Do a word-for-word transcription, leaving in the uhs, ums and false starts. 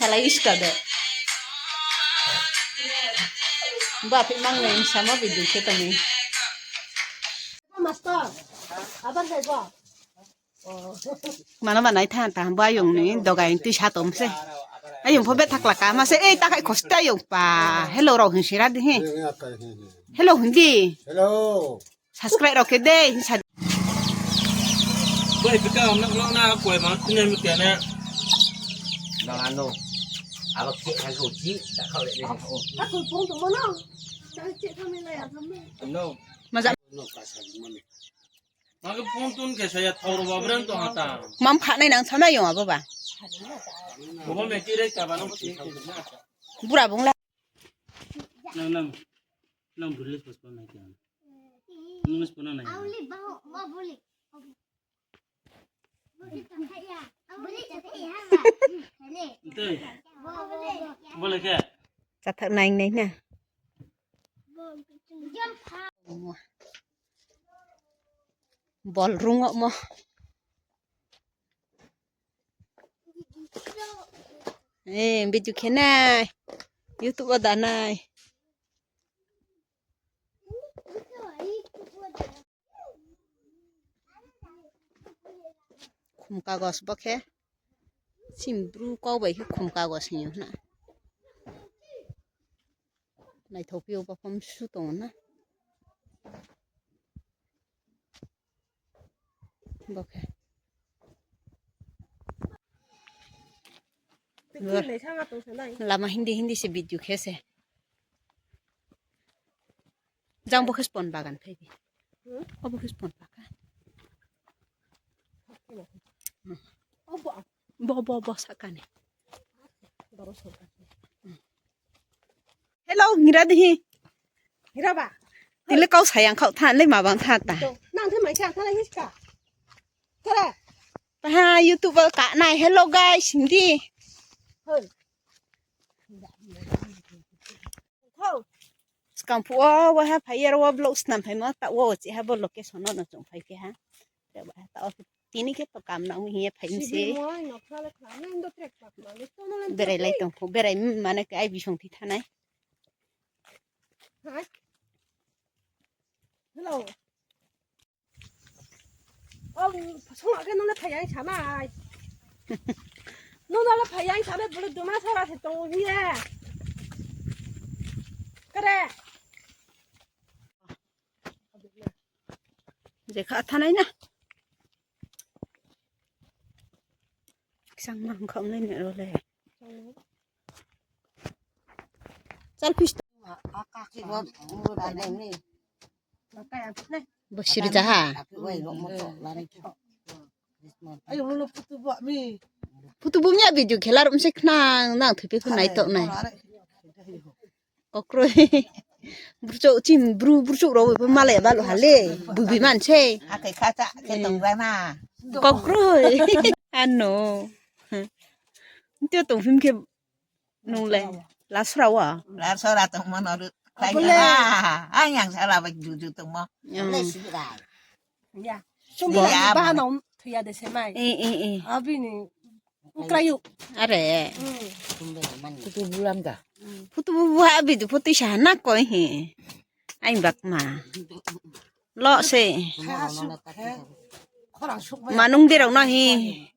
Lai iska de. Ba phi mang nai sama video khe tani. Master, abar hai ba. Mana mana itha ta ba yung ni dogai twi sa tom se. Ayung pho bethak laka ma se ei ta khai khosta yung pa. Hello rok hin sira di hi. Hello hindi. Hello. Subscribe rok khe de. Bai pika nak nak na koi ma tine mi kene. Nang ano. Aba khe kan ko ji da khau le. Aku pung tu mana? Cek kami lah ya kami. No. Maja. No pasal mana? Maka phone tun ke saya thoro babren to hata. Mam kha nai nang sana yung abo ba. Bobo me kire ka ba no. Bura bung la. Nang nang. Nang buri le postpone nai kya. Nung postpone nai. Auli ba ba buli. Ntei. Bole kya. Chathak nai nai na. Bol rung mo. Eh, video khe nai. YouTube o da nai. Khum kagos bo khe. Sim bru kok bai khe khum kagos hinyo hwna. Naithok phio bo phom su tongo na. Bo khe. Lama hindi hindi se video khe se. Jang bo khe spon bagan phai di. Hmm? O bo khe spon bagan. Obo. Bo, bo, bo, sakani. Hello, ngira dihi. Ngira ba? Tile kau sayang kau than le mabang than ta. Nang the mai cha than le hiska. Kare. Paha YouTube ka nai hello guys hindi. Hoi. Hoi. Skang phu o wa ha phai yer wa vlog snam phai ma ta wo chi ha bo location no no chung phai ke ha. Te ba ta o tini khe to kam na umi hiya phai mi se. Sibiri mo ai nokha le khna, nang do trek pak ma le, to no le berai lai tong phu, berai mane ke ai bisong thi thanai. Hai. Hello. O, songma ke nole phai yang sanai. Nole phai yang sanai, bole duma sara se tong hiya. Kare. Jekha thanai na. Kisang ma hwnkha wngnai ni role. Chal pis. Bo siri jaha. Putu bumya video khela rum se khna nang thupi khna nai to nai. Kokroi. Burchuk chim bru burchuk rok bo malai balo hale. Bubi man se. Akai kha cha khe tong jana. Kokroi. Ano. Tio tong phim khe nung le. Lasra wa. Lasra tong mano ru. Abole. Ang yang sala ba juju tong mo. Ya. Sumba ba no thuya de semai. Eh eh eh. Abini. Ukrayu. Are. Hmm. Putu bulam da. Putu bu abi du putu sana koi he. Ai bak ma. Lo se. Manung dirok no he.